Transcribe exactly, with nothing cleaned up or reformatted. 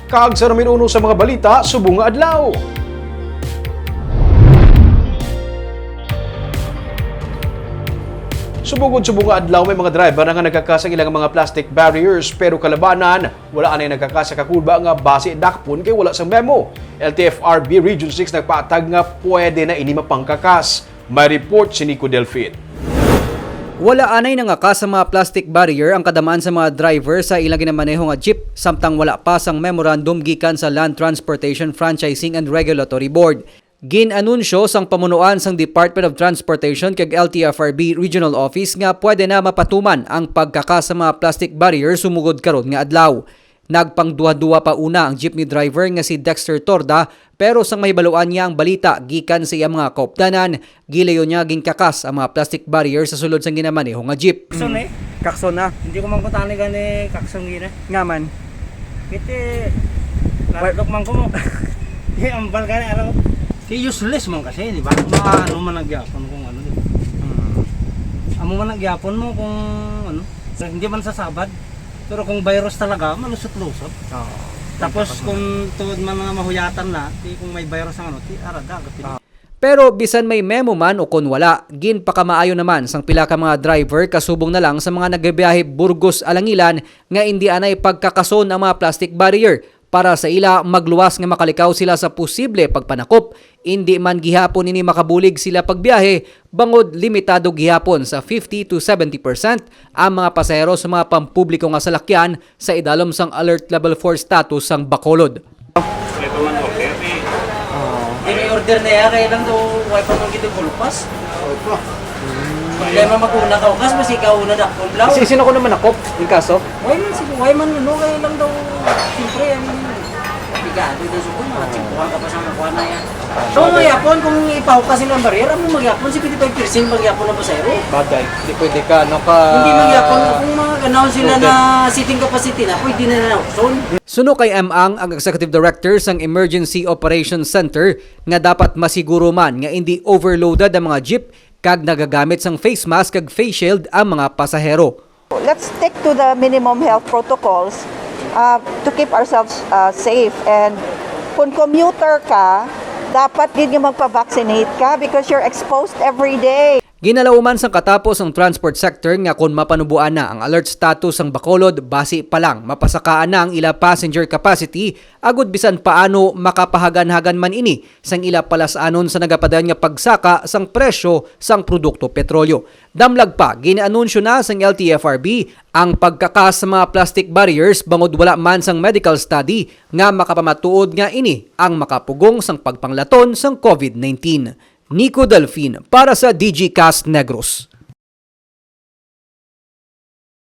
Kag sa numero uno sa mga balita, subong nga adlaw. Subong gud subong nga adlaw, may mga driver na nga nagkakas ang ilang mga plastic barriers, pero kalabanan, wala anay nagkakas sa kakulba nga basi dakpon kay wala sang memo. L T F R B Region six nagpatag nga pwede na ini mapangkakas. May report si Nico Delfin. Wala anay nangakas sa mga plastic barrier ang kadamaan sa mga driver sa ilang ginamaneho nga jeep, samtang wala pa sang memorandum gikan sa Land Transportation Franchising and Regulatory Board. Gin-anunsyo sang pamunuan sang Department of Transportation kag L T F R B Regional Office nga pwede na mapatuman ang pagkakas sa mga plastic barrier sumugod karon nga adlaw. Nagpangduha-duha pa una ang jeepney driver nga si Dexter Torda, pero sang mahibaluan niya ang balita gikan sa iyang mga kaupdanan, gilayon niya ginkakas ang mga plastic barrier sa sulod sang ginamaneho nga jeep. Kakson eh. Kakson na. Hindi ko man kutani gani kakson gina. Nga man. Kiti, Wa- natlok man ko mo. Di ambal gani araw. Di useless man kasi, di ba? Maano man ang gyapon kung ano, di ba? Hmm. Amo man ang gyapon mo kung ano, hindi man sasabad. Pero kung virus talaga, malusot-lusot. Oo. Tapos kung tuod man nga mahuyatan na, di kung may virus ang ano, di arada, agad. Oo. Pero bisan may memo man o kon wala, ginpakamaayo naman sang pila ka mga driver kasubong na lang sa mga nagabiyahe Burgos Alangilan nga indi anay pagkakason ang mga plastic barrier. Para sa ila, magluwas nga makalikaw sila sa posible pagpanakop. Indi man gihapon ini makabulig sila pagbiyahe, bangod limitado gihapon sa fifty to seventy percent ang mga pasahero sa mga pampubliko nga salakyan sa idalom sang Alert Level four status sang Bacolod. Ini order na iya, kaya lang daw, why pa man kita kulupas? Problema, mag-una ka ukas, mas ikaw una dakpon, blaw. Si, sino ko naman ako, yung kaso? Why man, sige, why man, ano, kaya lang daw, siyempre, ang pigado daw sa mga tsimpuhan ka pa sa mga kuha na yan. So, magyapon, kung ipaukas sila ang barrier, amo magyapon, seventy-five percent magyapon ang pasahero. Bagay, di pwede ka, ano ka. Hindi magyapon, kung mga ganaon sila na seating capacity na, pwede na na, son. Suno kay M Ang, ang Executive Director sang Emergency Operations Center, nga dapat masiguro man nga indi overloaded ang mga jeep kag nagagamit sang face mask kag face shield ang mga pasahero. Let's stick to the minimum health protocols, uh, to keep ourselves, uh, safe. And kung commuter ka, dapat gid nga magpa-vaccinate ka because you're exposed every day. Ginalauman sang katapos ang transport sector nga kon mapanuboan na ang alert status sang Bacolod, basi pa lang mapasakaan na ang ila passenger capacity, agud bisan paano makapahagan-hagan man ini sang ila palas-anon sa nagapadayon nga pagsaka sang presyo sang produkto petrolyo. Damlag pa, gin-anunsyo na sang L T F R B ang pagkakas sa mga plastic barriers bangod wala man sang medical study nga makapamatuod nga ini ang makapugong sang pagpanglaton sang COVID nineteen. Nico Delfin para sa D G Cast Negros.